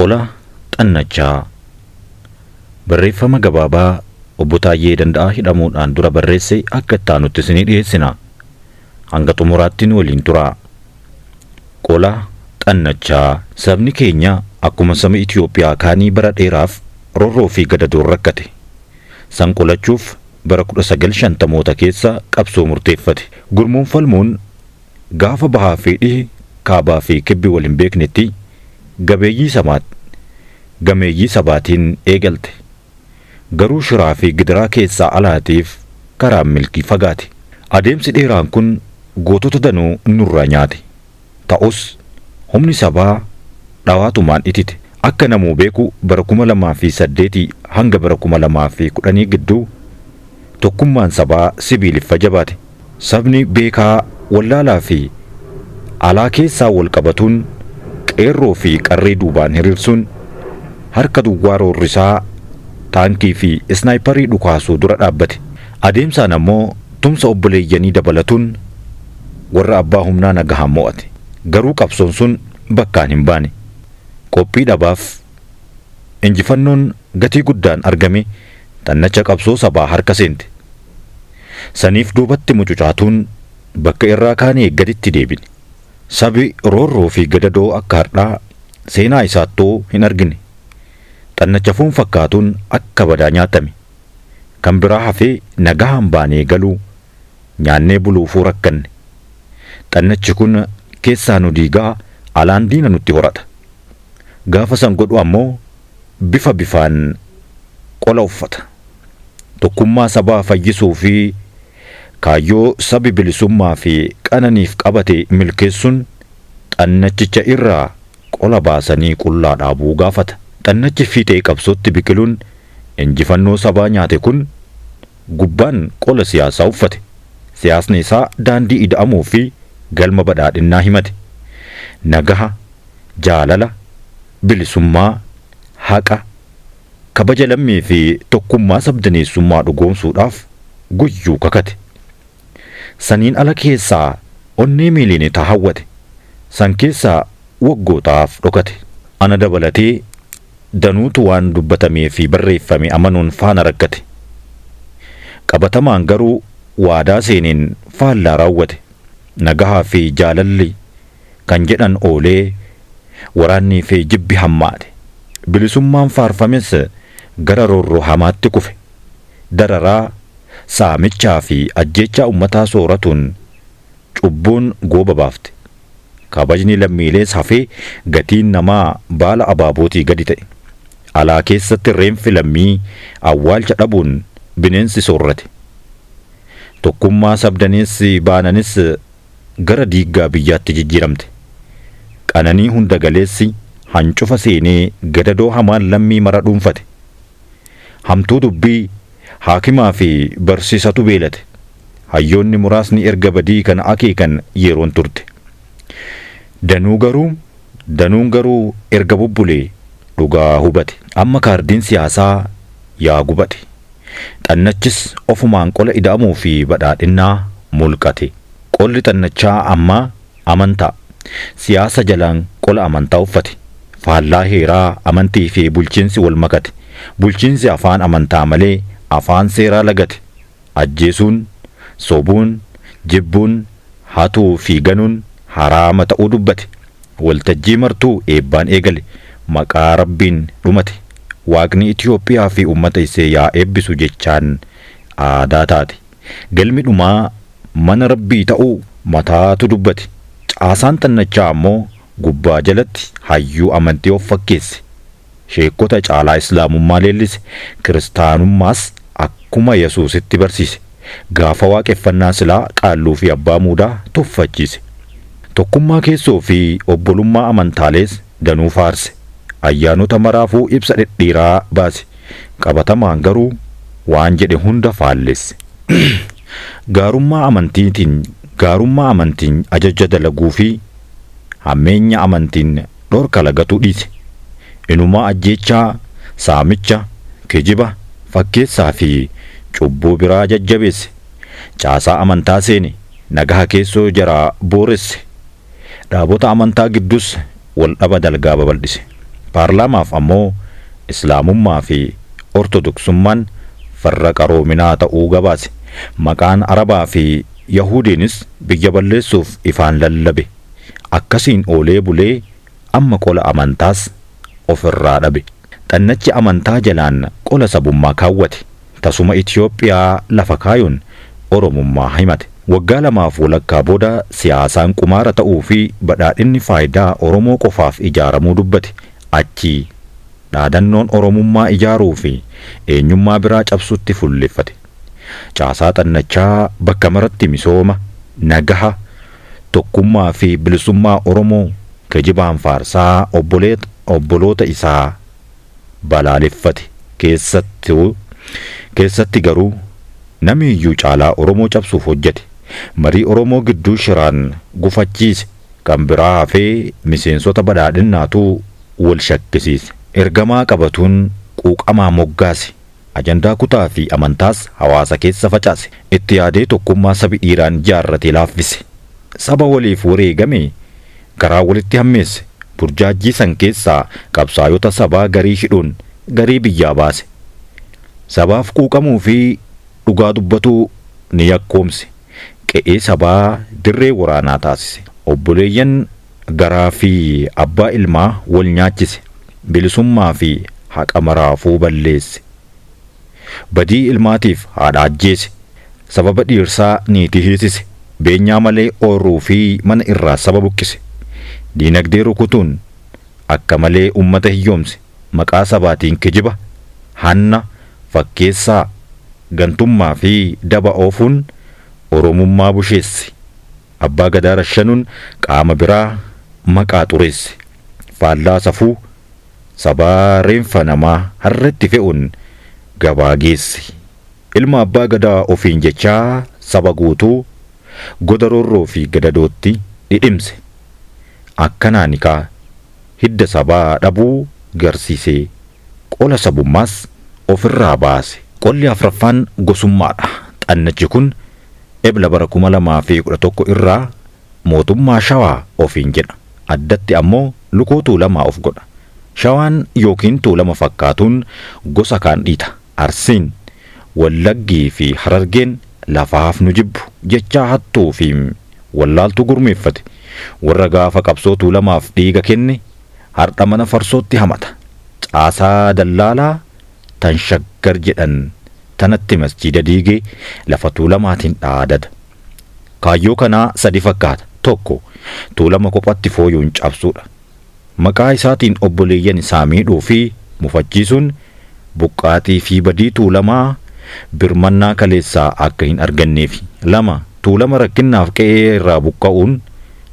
Qola Xannachaa Barreeffama gabaabaa Obbo Taayyee Danda'aa hidhamuudhaan dura barreesse akka itti aanutti isinii dhiyeessina. Hanga xumuraatti nu waliin turaa. Qola Xannachaa Sabni keenya akkuma saba Itiyoophiyaa kaanii bara dheeraaf roorroo fi gadadoon rakkate. San qolachuuf bara 1950moota keessa qabsoo murteeffate. Gurmuun falmuun gaafa bahaa fi dhihi, kaabaa fi kibbi wal hin beeknetti gabeeyyii samaat gameeyyii sabaatiin eegalte. Garuu shiraa fi gidiraa keessaa alaatiif karaan milkii fagaate. Adeemsi dheeraan kun gootota danuu nurraa nyaate. Ta'us humni sabaa dhawaatumaan itite. Akka namuu beeku bara 2008 hanga bara 2010 gidduu tokkummaan sabaa sibiiliffa jabaate. Sabni beekaa wallaalaa fi alaa keessaa wal qabatuun qeerroo fi qarree duubaan hiriirsuun harka duwwaa roorrisaa taankii fi isnaayiparii dhukaasuu dura dhaabbate. Adeemsaan ammoo tumsa obboleeyyanii dabalatuun warra abbaa humnaa nagahaan mo'ate. Garuu qabsoon sun bakkaan hin baane. Qophii dhabaaf injifannoon gatii guddaan argame xannacha qabsoo sabaa harka seente. Saniif duubatti mucucaatuun bakka irraa kaanee gaditti deebine. Sabi roorroo fi gadadoo akka hardhaa seenaa isaattuu hin argine. Xannacha foon fakkaatuun akka badaa nyaatame. Kan biraa hafee nagahaan baanee galuu, nyaannee buluufuu rakkanne. Xannachi kun keessaa nu diigaa alaan diina nutti horata. Gaafa san godhu ammoo bifa bifaan qola uffata. Tokkummaa sabaa fayyisuu fi kaayyoo sabi bilisummaa fi qananiif qabate milkeessuun xannachicha irraa qola baasanii qullaa dhaabuu gaafata. Xannachi fiixee qabsootti biqiluun injifannoo sabaa nyaate kun gubbaan qola siyaasaa uffate. Siyaasni isaa daandii ida'amuu fi galma badhaadhinnaa himate. Nagaha, jaalala, bilisummaa, haqa, kabaja lammii fi tokkummaa sabdaneessummaa dhugoomsuudhaaf guyyuu kakate. Saniin ala keessaa onnee miiliyonotaa hawwate. San keessaa waggootaaf dhokate. Ana dabalatee danuutu waan dubbatamee fi barreeffame amanuun faana rakkate. Qabatamaan garuu waadaa seeneen faallaa raawwate. Nagahaa fi jaalalli kan jedhan oolee waraannii fi jibbi hammaate. Bilisummaan faarfames gara roorroo hamaatti kufe. Dararaa, saamichaa fi ajjeechaa ummataa sooratuun cubbuun gooba baafte. Kabajni lammiilees hafee gatiin namaa baala abaabootii gadi ta'e. Alaa keessatti reenfi lammii awwaalcha dhabuun bineensi soorrate. Tokkummaa sabdaneessi baananis gara diiggaa biyyaatti jijjiiramte. Qananii hunda galeessi hancufa seenee gadadoo hamaan lammii mara dhuunfate. Hamtuu dubbii haakimaa fi barsiisatu beelate. Hayyoonni muraasni erga badii kana akeekan yeroon turte. Danuu garuu danuun garuu erga bubbulee dhugaa hubate. Amma kaardiin siyaasaa yaa gubate. Xannachis ofumaan qola ida'amuu fi badhaadhinnaa mulqate. Qolli xannachaa ammaa amantaa. Siyaasa jalaan qola amantaa uffate. Faallaa heeraa amantii fi bulchiinsi wal makate. Bulchiinsi afaan amantaa malee afaan seeraa lagate. Ajjeesuun, sobuun, jibbuun, hatuu fi ganuun haraama ta'uu dubbate. Waltajjii martuu eebbaan eegale. Maqaa Rabbiin dhumate. Waaqni Itiyoophiyaa fi uummata isee yaa eebbisu jechaan aadaa taate. Galmi dhumaa mana Rabbii ta'uu mataatu dubbate. Caasaan xannachaa ammoo gubbaa jalatti hayyuu amantii of fakkeesse. Sheekkota caalaa Islaamummaa leellise. Kiristaanummaas akkuma Yesuusitti barsiise. Gaafa waaqeffannaa silaa qaalluu fi abbaa muudaa tuffachiise. Tokkummaa keessoo fi obbolummaa amantaalees danuu faarse. Ayyaanota maraafuu ibsa dhedheeraa baase. Qabatamaan garuu waan jedhe hunda faallesse. Gaarummaa amantiitiin gaarummaa amantiin ajaja dalaguu fi hammeenya amantiin dhorka lagatuu dhiise. Inumaa ajjeechaa, saamicha, kijiba, fakkeessaa fi cubbuu biraa jajjabeesse. Caasaa amantaa seene, nagaha keessoo jaraa booresse. Dhaabota amantaa giddus wal dhaba dalgaa babal'ise. Paarlaamaaf ammoo Islaamummaa fi Ortodoksummaan farra qaroominaa ta'uu gabaase. Maqaan Arabaa fi Yahudiinis biyya balleessuuf ifaan lallabe. Akkasiin oolee bulee amma qola amantaas ofirraa dhabe. Xannachi amantaa jalaan qola sabummaa kaawwate. Tasuma Itoophiyaa lafa kaayuun Oromummaa himate. Waggaa lamaaf walakkaa booda siyaasaan qumaara ta'uu fi badhaadhinni faayidaa Oromoo qofaaf ijaaramuu dubbate. Achii dhaadannoon Oromummaa ijaaruu fi eenyummaa biraa cabsutti fuulleffate. Caasaa xannachaa bakka maratti misooma, nagaha, tokkummaa fi bilisummaa Oromoo kijibaan faarsaa obboloota isaa balaaleffate. Keessatti garuu namni iyyuu caalaa Oromoo cabsuuf hojjete. Marii Oromoo gidduu shiraan gufachiise. Kan biraa hafee miseensota badhaadhinnaatu wal shakkisiise. Ergamaa qabatuun quuqamaa moggaase. Ajandaa kutaa fi amantaas hawaasa keessa facaase. Itti yaadee tokkummaa sabi dhiiraan ijaarrate laaffise. Saba waliif wareegame garaa walitti hammeesse. Burjaajjii san keessaa qabsaayota sabaa garii hidhuun garii biyyaa baase. Sabaaf quuqamuu fi dhugaa dubbatuu ni yakkoomse. Qe'ee sabaa dirree waraanaa taasise. Obboleeyyan garaa fi abbaa ilmaa wal nyaachise. Bilisummaa fi haqa maraafuu balleesse. Badii ilmaatiif haadha ajjeese. Sababa dhiirsaa niitii hiisise. Beenyaa malee oorruu fi mana irraa saba buqqise. Diinagdee rukutuun akka malee uummata hiyyoomse. Maqaa sabaatiin kijiba, hanna, fakkeessaa, gantummaa fi daba oofuun Oromummaa busheesse. Abbaa Gadaa rashanuun qaama biraa maqaa xureesse. Faallaa safuu sabaa reenfa namaa harretti fe'uun gabaa geesse. Ilma abbaa gadaa ofiin jechaa saba guutuu goda roorroo fi gadadootti dhidhimse. Akkanaan kaa hidda sabaa dhabuu garsiisee qola sabummaas ofirraa baase. Qolli afraffaan gosummaadha. Xannachi kun Ebla bara 2011 irraa mootummaa Shawaa ofiin jedha. Addatti ammoo lukoo Tuulamaa of godha. Shawaan yookiin Tuulama fakkaatuun gosa kaan dhiita. Arsiin, Wallaggii fi Harargeen lafaaf nu jibbu jechaa hattuu fi wallaaltuu gurmeeffate. Warra gaafa qabsoo Tuulamaaf dhiiga kenne har'a mana farsootti hamata. Caasaa dallaalaa tan Shaggar jedhan tanatti masjiida diigee lafa Tuulamaatiin dhaadata. Kaayyoo kanaa sadi fakkaata. Tokko, Tuulama kophatti fooyuun cabsuudha. Maqaa isaatiin obboleeyyan isaa miidhuu fi mufachiisuun buqqaatii fi badii Tuulamaa birmannaa kaleessaa akka hin arganneefi. Lama, Tuulama rakkinnaaf qe'ee irraa buqqa'uun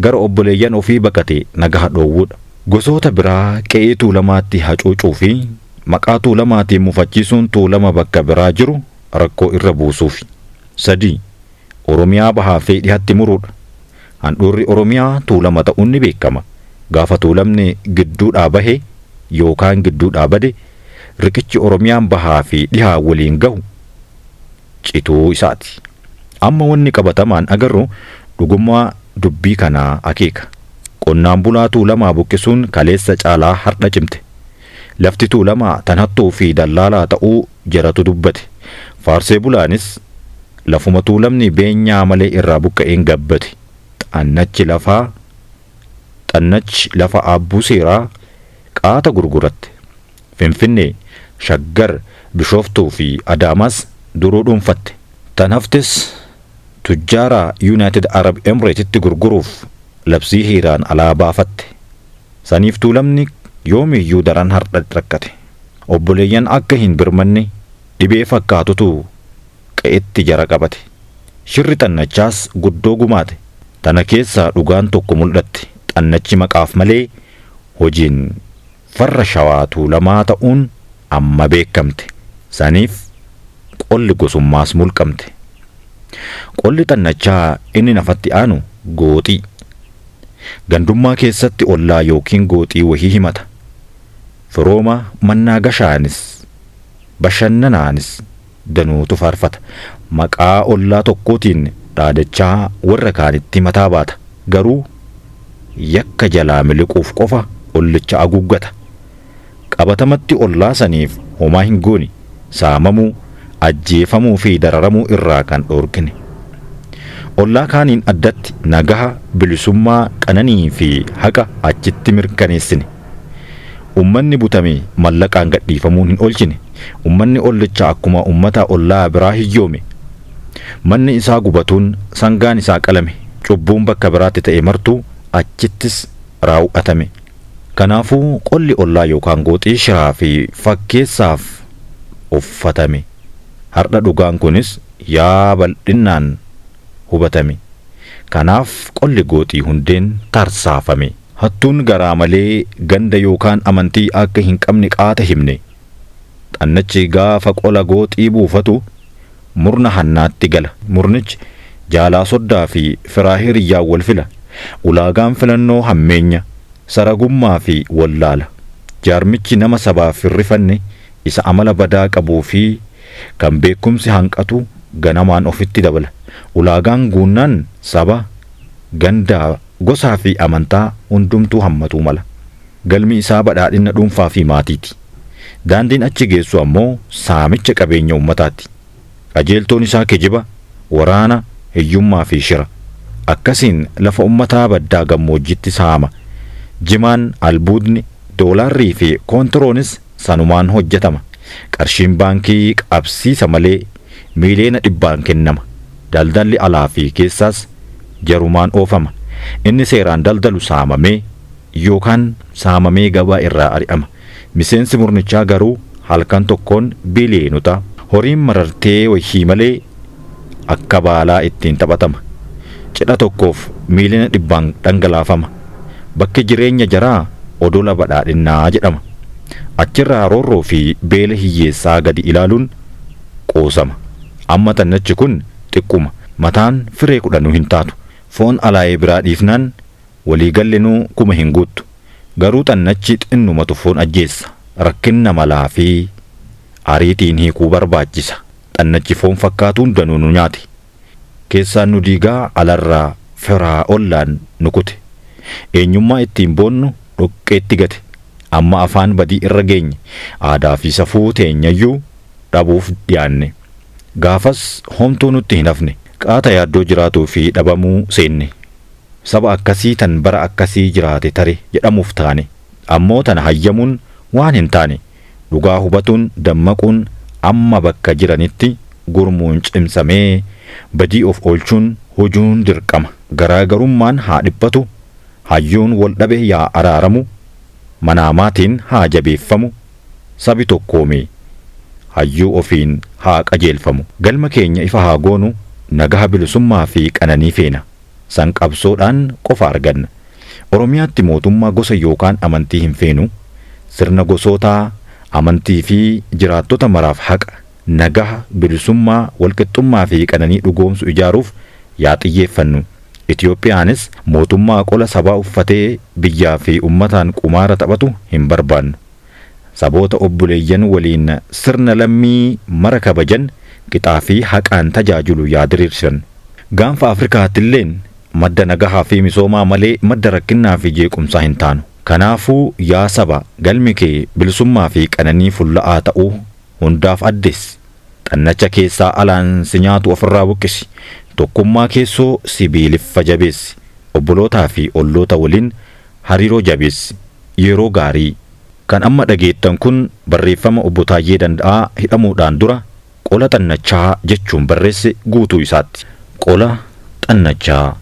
gara obboleeyyan ofii baqate nagaha dhoowwuudha. Gosoota biraa qe'ee Tuulamaatti hacuucuu fi maqaa Tuulamaatiin mufachiisuun Tuulama bakka biraa jiru rakkoo irra buusuufi. Sadi, Oromiyaa bahaa fi dhihatti muruudha. Handhuurri Oromiyaa Tuulama ta'uun ni beekama. Gaafa Tuulamni gidduudhaa bahe yookaan gidduudhaa bade riqichi Oromiyaan bahaa fi dhihaa waliin gahu cituu isaati. Amma wanni qabatamaan agarru dhugummaa dubbii kanaa akeeka. Qonnaan bulaa Tuulamaa buqqisuun kaleessa caalaa har'a cimte. Lafti Tuulamaa tan hattuu fi dallaalaa ta'uu jaratu dubbate. Faarsee bulaanis lafuma Tuulamni beenyaa malee irraa buqqa'een gabbate. Xannachi lafa Aabbuu Seeraa qaata gurguratte. Finfinnee, Shaggar, Bishooftuu fi Adaamaas duruu dhuunfatte. Tan haftes tujjaara Yuunaayitid Arab Emireetitti gurguruuf labsii heeraan alaa baafatte. Saniif Tuulamni yoomiyyuu daran har'a rakkate. Obboleeyyan akka hin birmanne dhibee fakkaatutu qe'etti jara qabate. Shirri xannachaas guddoo gumaate. Tana keessaa dhugaan tokko mul'atte. Xannachi maqaaf malee hojiin farra Shawaa Tuulamaa ta'uun amma beekamte. Saniif qolli gosummaas mulqamte. Qolli xannachaa inni nafatti aanu gooxii. Gandummaa keessatti ollaa yookiin gooxii wahii himata. Firooma mannaa gashaanis bashannanaanis danuutu faarfata. Maqaa ollaa tokkootiin dhaadachaa warra kaanitti mataa baata. Garuu yakka jalaa miliquuf qofa ollicha haguuggata. Qabatamatti ollaa saniif homaa hin goone. Saamamuu, ajjeefamuu fi dararamuu irraa kan dhoorkine. Ollaa kaaniin addatti nagaha, bilisummaa, qananii fi haqa achitti mirkaneessine. Ummanni butame mallaqaan gadhiifamuun hin oolchine. Ummanni ollichaa akkuma ummata ollaa biraa hiyyoome. Manni isaa gubatuun sangaan isaa qalame. Cubbuun bakka biraatti ta'e martuu achittis raawwatame. Kanaafuu qolli ollaa yookaan gooxii shiraa fi fakkeessaaf uffatame. Har'a dhugaan kunis yaa bal'innaan hubatame. Kanaaf qolli gooxii hundeen tarsaafame. Hattuun garaa malee ganda yookaan amantii akka hin qabne qaata himne. Xannachi gaafa qola gooxii buufatu murna hannaatti gala. Murnichi jaalaa soddaa fi firaa hiriyyaa wal fila. Ulaagaan filannoo hammeenya, saragummaa fi wallaala. Jaarmichi nama sabaaf hin rifanne, isa amala badaa qabuu fi kan beekumsi hanqatu ganamaan ofitti dabala. Ulaagaan guunnaan saba, gandaa, gosaa fi amantaa hundumtuu hammatuu mala. Galmi isaa badhaadhina dhuunfaa fi maatiiti. Daandiin achi geessu ammoo saamicha qabeenya ummataati. Qajeeltoon isaa kijiba, waraana, hiyyummaa fi shira. Akkasiin lafa ummataa baddaa gammoojjitti saama. Jimaan, albuudni, doolaarrii fi koontiroonis sanumaan hojjetama. Qarshiin baankii qabsiisa malee miiliyoona dhibbaan kennama. Daldalli alaa fi keessaas jarumaan oofama. Inni seeraan daldalu saamamee yookaan saamamee gabaa irraa ari'ama. Miseensi murnichaa garuu halkan tokkoon biliyoonota. Horiin marartee wayii malee akka baalaa ittiin taphatama. Cidha tokkoof miiliyoona dhibbaan dhangalaafama. Bakki jireenya jaraa odola badhaadhinnaa jedhama. Achirraa roorroo fi beela hiyyeessaa gadi ilaaluun qoosama. Amma xannachi kun xiqquma. Mataan firee kudhanuu hin taatu. Foon alaayee biraa dhiifnaan waliigallinuu kuma hin guuttu. Garuu xannachi xinnumatu foon ajjeessa. Rakkinna malaa fi ariitiin hiikuu barbaachisa. Xannachi foon fakkaatuun danuu nu nyaate. Keessaan nu diigaa alarraa firaa ollaan nu kute. Eenyummaa ittiin boonnu dhoqqeetti gate. Amma afaan badii irra geenye. Aadaa fi safuu teenyayyuu dhabuuf dhiyaanne. Gaafas homtuu nutti hin hafne. Qaata yaaddoo jiraatuu fi dhabamuu seenne. Saba akkasii tan bara akkasii jiraate tare jedhamuuf taane. Ammoo tana hayyamuun waan hin taane. Dhugaa hubatuun dammaquun amma bakka jiranitti gurmuun cimsamee badii of oolchuun hojuun dirqama. Garaagarummaan haa dhiphatu, hayyuun wal dhabe yaa araaramu, manaamaatiin haa jabeeffamu, sabi tokkoome hayyuu ofiin haa qajeelfamu. Galma keenya ifa haa goonu, nagaha bilisummaa fi qananii feena. San qabsoodhaan qofa arganna. Oromiyaatti mootummaa gosa yookaan amantii hin feenu. Sirna gosootaa, amantii fi jiraattota maraaf haqa, nagaha, bilisummaa, walqixxummaa fi qananii dhugoomsu ijaaruuf yaa xiyyeeffannu. Itiyoophiyaanis mootummaa qola sabaa uffatee biyyaa fi ummataan qumaara taphatu hin barbaannu. Saboota obboleeyyan waliin sirna lammii mara kabajan qixaa fi haqaan tajaajilu yaa diriirsan. Gaanfa Afrikaattilleen madda nagahaa fi misoomaa malee madda rakkinnaa fi jeequmsaa hin taanu. Kanaafuu yaa saba galmi kee bilisummaa fi qananii fulla'aa ta'uu hundaaf addeessi. Xannacha keessaa alaan si nyaatu ofirraa buqqisi. Tokkummaa keessoo sibiiliffa jabeessi. Obbolootaa fi olloota waliin hariiroo jabeessi. Yeroo gaarii. Kan amma dhageettan kun barreeffama obbo Taayyee Danda'aa hidhamuudhaan dura qola xannachaa jechuun barreesse guutuu isaatti. Qola xannachaa.